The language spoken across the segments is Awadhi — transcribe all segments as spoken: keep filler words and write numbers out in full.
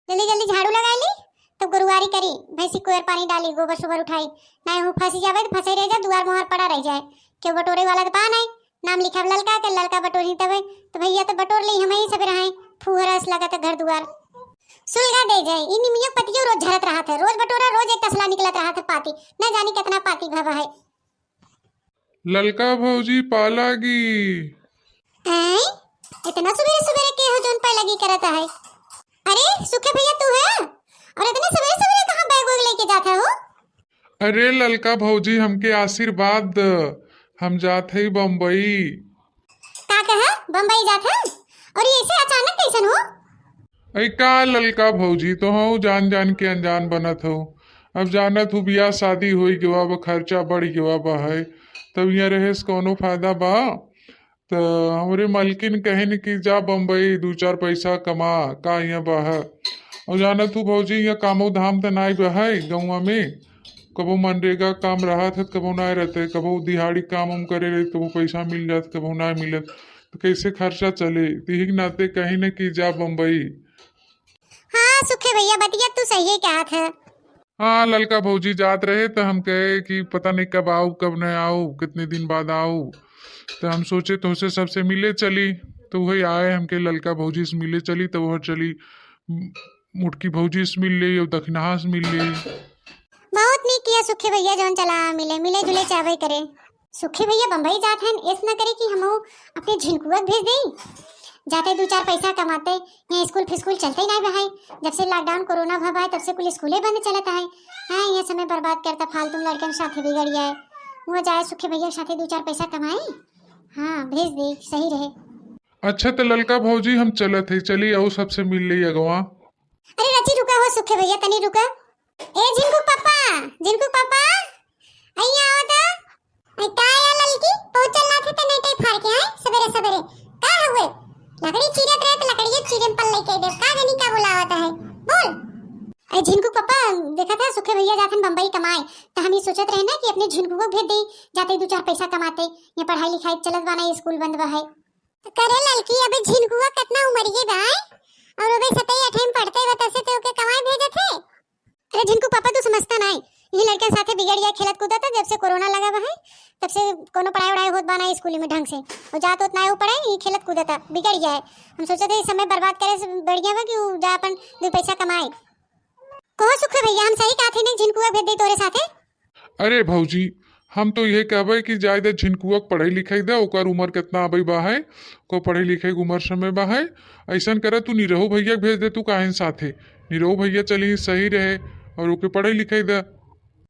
जल्दी जल्दी झाड़ू लगाइ ली, तब गोरुआरी करी, भैंसी कोयर पानी डाली, गोबर सोबर उठाई, नाहीं हूँ फँसी जाबे तो फँसे रह जा, दुआर मोहर पड़ा रह जाए, केहू बटोरे वाला तो बा नाहीं। नाम लिखब ललका के, ललका बटोरी तबे, तो भैया तो बटोर ली, हमहीं सबेरे हैं, फुहरस लगत है घर दुआर। सुलगा दे जाए, ई निमियो पतियो रोज झरत रहत है, रोज बटोरा, रोज एक तसला निकलत रहत है पाती, न जानी कितना पाती भवा है। ललका भौजी, पा लागी। आँय? इतना सुबेरे सुबेरे के हो जौन पा लागी करत है? अरे सुखे भैया, तू है? और इतने सुबेरे सुबेरे कहाँ बैग वैग लेके जात है हो? अरे ललका भौजी, हमके आशीर्वाद द, हम जात हई बम्बई। का कहा, बम्बई जात है? और ये ऐसे अचानक कैसन हो? अरे का ललका भौजी, तोहउ जान जान के अनजान बनत हो। अब जानत हू, बियाह शादी होई गवा बा, खर्चा बढ़ गवा बा है, तब यहाँ रहे से कौनो फायदा बा? त हमरे मलकिन कहिन कि जा बम्बई, दू चार पैसा कमा, का यहाँ बा है? और जानत हू भौजी, यहाँ कामो धाम त नाई बा है गौवा में। कबो मनरेगा काम रहत है, कबो नाई रहते, कबो दिहाड़ी काम उम करे रही, कबो पैसा मिल जात, कबो नाई मिलत, तो कैसे खर्चा चले? त यही के नाते कहिन कि जा बम्बई। हाँ सुखे भैया, बतिया तू सही कहत है। हाँ, ललका भौजी जात रहे त हम कहे कि पता नहीं कब आऊ, कब न आऊ, कितने दिन बाद आऊ। त हम सोचे तोहसे सबसे मिले चली, त वही आए हमके ललका भौजी से मिले चली, त वह चली, म-, मोटकी भौजी से मिल ले और दखिनहा से मिल ले। बहुत नीक किया सुखे भैया, जौन चला मिले, मिले जुले चाहबे करे। सुखे भैया बम्बई जात हन, ऐस न करे कि हमहू अपने झिनकुआ के भेज देई। जाते दू चार पैसा कमाते, यहाँ स्कूल फिस्कूल चलते ही नाई बा है। जब से lockdown कोरोना भवा है, तब से कुल स्कूले बंद चलत है। हाँ, यहाँ समय बर्बाद करता फालतू में लड़कन साथे बिगड़ जाए। वहाँ जाए सुखे भैया के साथे दू चार पैसा कमाए। हाँ, भेज दे, सही रहे। अच्छा त ललका भौजी, हम चलत है, चली आऊ सबसे मिल ले अगवा। अरे रची रुका हो सुखे भैया, तनी रुका। ए झिनकू पापा, झिनकू पापा, अइया आवा त। ए का या ललकी, पहुँचल ना थे त नेटई फार के आए सबेरे सबेरे। का हुए? लकड़ी चीरत रहे त लकड़िये चीरे में पल लेके दे। का जानी का बुलावत है? बोल। ए झिनकू पापा, देखा था सुखे भैया जाथन बम्बई कमाए, त हम ये सोचत रहे ना कि अपने झिनकू को भेज दे, जाते दू चार पैसा कमाते। ये पढ़ाई लिखाई चलत बा ना, ये स्कूल बंद बा है। त करे ललकी, अबे झिनकुआ कितना उमरिये बा, हैं? और अबे सतई अठई में पढ़ते बा, तब से तो ओके कमाए भेजत है। अरे झिनकू पापा, तू समझता नाई, यही लड़कन साथे बिगड़ गया, खेलत कूदत है, जब से कोरोना लगा बा है, तब से कोनो पढ़ाई वढ़ाई होत बा ना स्कूल में ढंग से, वो जात होत ना है, वो पढ़े, ये खेलत कूदत है, बिगड़ गया है। हम सोचत है, इस समय बर्बाद करे से बढ़िया बा कि वो जा अपन दू पैसा कमाए। कहो सुखे भैया, हम सही कहत है ना, झिनकुआ भेज दे तोरे साथे। अरे भौजी, हम तो यह कहबे कि जाए दे झिनकुआ के पढ़ाई लिखाई दे, ओकर उम्र कितना अबे बा है, को पढ़ाई लिखाई के उम्र समय बा है। ऐसन करे तू निरहू भैया के भेज दे, तू काहे न साथे, निरहू भैया चली सही रहे और ओके पढ़ाई लिखाई दे।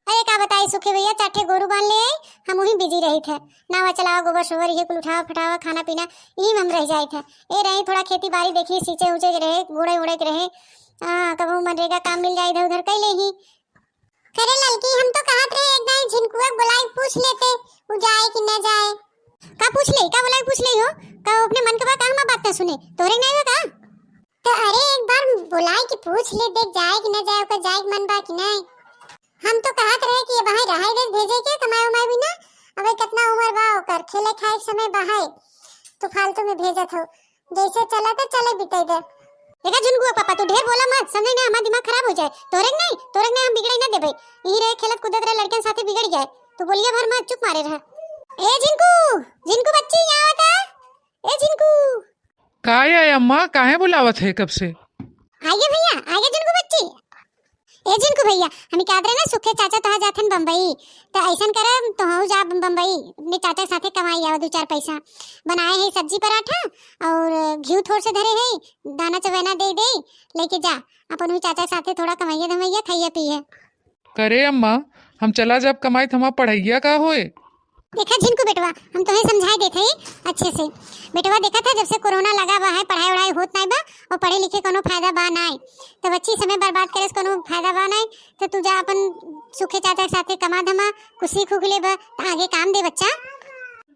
अरे का बताई सुखे भैया, चार ठे गोरू बांध ले आई, हम वहीं बिजी रही थे, नावा चलावा, गोबर सोबर, ये कुल उठावा फटावा, खाना पीना, यही में हम रह जाए थे। ए रही थोड़ा खेती बाड़ी देखी, सींचे ऊंचे के रहे, गोड़े उड़े के रहे, हाँ, कबहू मनरेगा काम मिल जाए इधर उधर कर ले ही। करे ललकी, हम तो कहत रहे एक दाई झिनकुआ के बुलाई पूछ लेते, उ जाए कि न जाए। का पूछ ले, का बुलाई पूछ ले हो? का अपने मन के बा, का हमार बात ना सुने? तोरे नहीं बा का? तो अरे एक बार बुलाई के पूछ ले, देख जाए कि न जाए, ओकर जाए के मन बा कि नहीं। हम तो कहत रहे कि ये बहाई रहाई दे भेजे के, कमाए उमाए भी ना, अबे कितना उम्र बा ओकर, खेले खाए के समय बहाई, तो फालतू में भेजत हो। जैसे चला त चले बिताई दे। देखा झुनकुआ पापा, तू ढेर बोला मत, समझे ना, हमार दिमाग खराब हो जाए। तोरे के नहीं, तोरे के नहीं हम बिगड़े ना देबे। यही रहे खेलत कूदत रहे, लड़कन साथे बिगड़ जाए। तू बोलिया भर मत, चुप मारे रह। ए झिनकू, झिनकू बच्ची, यहाँ आवता। ए झिनकू। का है अम्मा, काहे बुलावत है कब से? आइए भैया, आइए झिनकू बच्ची। ए झिनकू भैया, हम कहत रहे ना सुखे चाचा तोहा जाथन बम्बई, त ऐसन कर तोहू जा बम-, बम्बई, अपने चाचा के साथे कमाई आवा दू चार पैसा। बनाए है सब्जी पराठा और घी थोड़ से धरे है, दाना चवैना दे दे, लेके जा अपन वही चाचा के साथे थोड़ा कमाइए धमाइए, खाइए पिए। करे अम्मा, हम चला जाब कमाई त हमार पढ़ैया का होए? देखा झिनकू बेटवा, हम तोहे समझाई देत हई अच्छे से। बेटवा देखा था, जब से कोरोना लगा बा है, पढ़ाई वढ़ाई होत नाई बा और पढ़े लिखे कोनो फायदा बा नाई। तब अच्छी समय बर्बाद करे से कोनो फायदा बा नाई। तो तू जा अपन सुखे चाचा के साथे कमा धमा, कुछ सीख उख ले बा, त आगे काम दे बच्चा।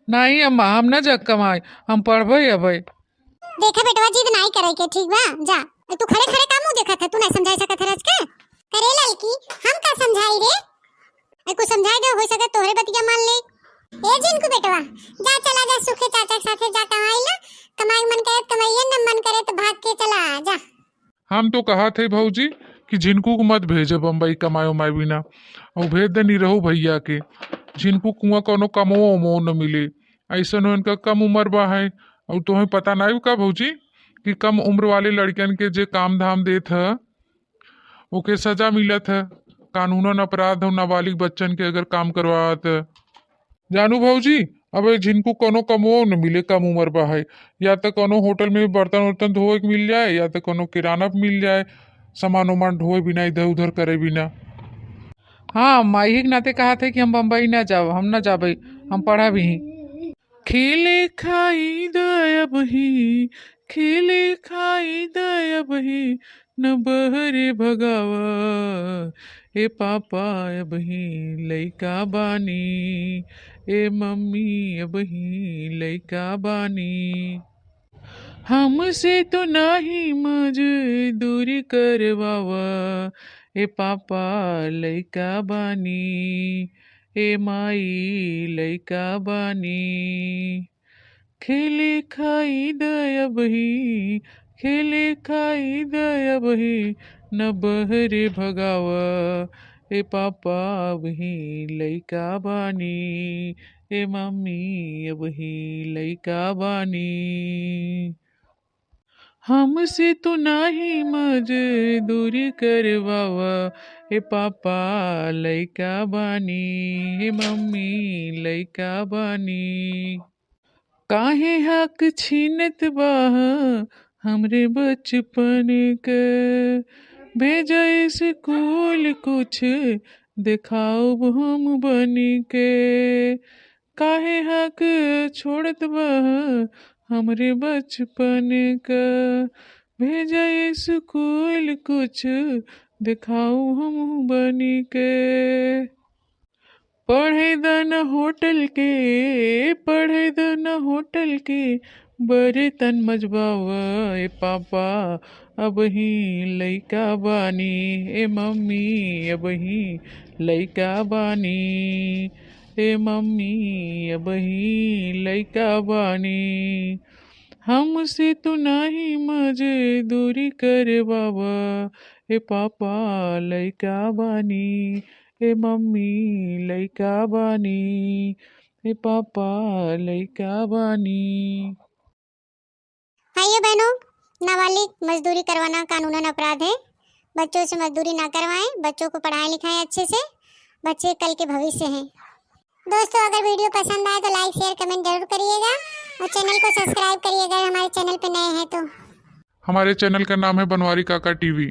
नहीं अम्मा, हम ना जा कमाई, हम पढ़बे अबे। देखा बेटवा, जिद नाई करे के, ठीक बा? जा। ए, तू खड़े खड़े का मुंह देखत है, तू नहीं समझाई सकत है राज के? करे ललकी, हम का समझाई रे? ए, कुछ समझाई दे, हो सके तोहरे बतिया मान ले। ए झिनकू बेटवा, जा चला जा सुखे चाचा के साथे जा कमाई ला, कमाई मन करे त कमाइए, न मन करे त भाग के चला जा। हम तो कहा थे भौजी कि झिनकू को मत भेजे बम्बई कमाए उमाए बिना, और भेज दे निरहू भैया के। झिनकू कुआं कोनो कमो उमो न मिले, ऐसन हो इनका कम उम्र बा है। और तुम्हें पता नहीं का भौजी कि कम उम्र वाले लड़कियन के जे काम धाम देत है, ओके सजा मिलत है। कानूनन अपराध हो नाबालिग बच्चन के अगर काम करवात है। जानू भौजी, अब ए झिनकू कोनो कमो न मिले, कम उम्र बा है। या तो कोनो होटल में बर्तन उर्तन धोए के मिल जाए, या तो कोनो किराना पे मिल जाए, सामान उमान ढोए बिना, इधर उधर करे बिना। हाँ, माई के नाते कहा थे कि हम बम्बई ना जाओ, हम ना जाबे, हम पढ़ा भी ही। खेले खाई द अब ही, खेले खाई द अब ही, न बहरे भगावा। ए पापा अब ही लइका बानी, ए मम्मी अब ही लइका बानी। हमसे तो नाही मजदूरी करवावा, ए पापा लइका बानी, ए माई लइका बानी। खेले खाई द अब ही, खेले खाई द अब ही, न बहरे भगावा, ए पापा अब ही लइका बानी, ए मम्मी अब ही लइका बानी। हमसे तो नाही मजदूरी करवावा, ए पापा लइका बानी, ए मम्मी लइका बानी। काहे हक छीनत बाह हमरे बचपन के, भेजा स्कूल कुछ देखाउब हम बन के। काहे हक छोड़त बाह हमरे बचपन का, भेजा स्कूल कुछ देखाउब हम बन के। पढ़े द न होटल के, पढ़े द न होटल के, बर्तन मजबावा, ए पापा अब ही लइका बानी, ए मम्मी अब ही लइका बानी, ए मम्मी अब ही लइका बानी। हमसे तू नाही मजदूरी करवावा, ए पापा लइका बानी, ए मम्मी लइका बानी, ए पापा लइका बानी। भाइयों बहनों, नाबालिग मजदूरी करवाना कानूनन अपराध है। बच्चों से मजदूरी ना करवाएं, बच्चों को पढ़ाएं लिखाएं अच्छे से, बच्चे कल के भविष्य हैं। दोस्तों, अगर वीडियो पसंद आए तो लाइक, शेयर, कमेंट जरूर करिएगा और चैनल को सब्सक्राइब करिएगा, अगर हमारे चैनल पे नए हैं तो। हमारे चैनल का नाम है बनवारी काका टीवी।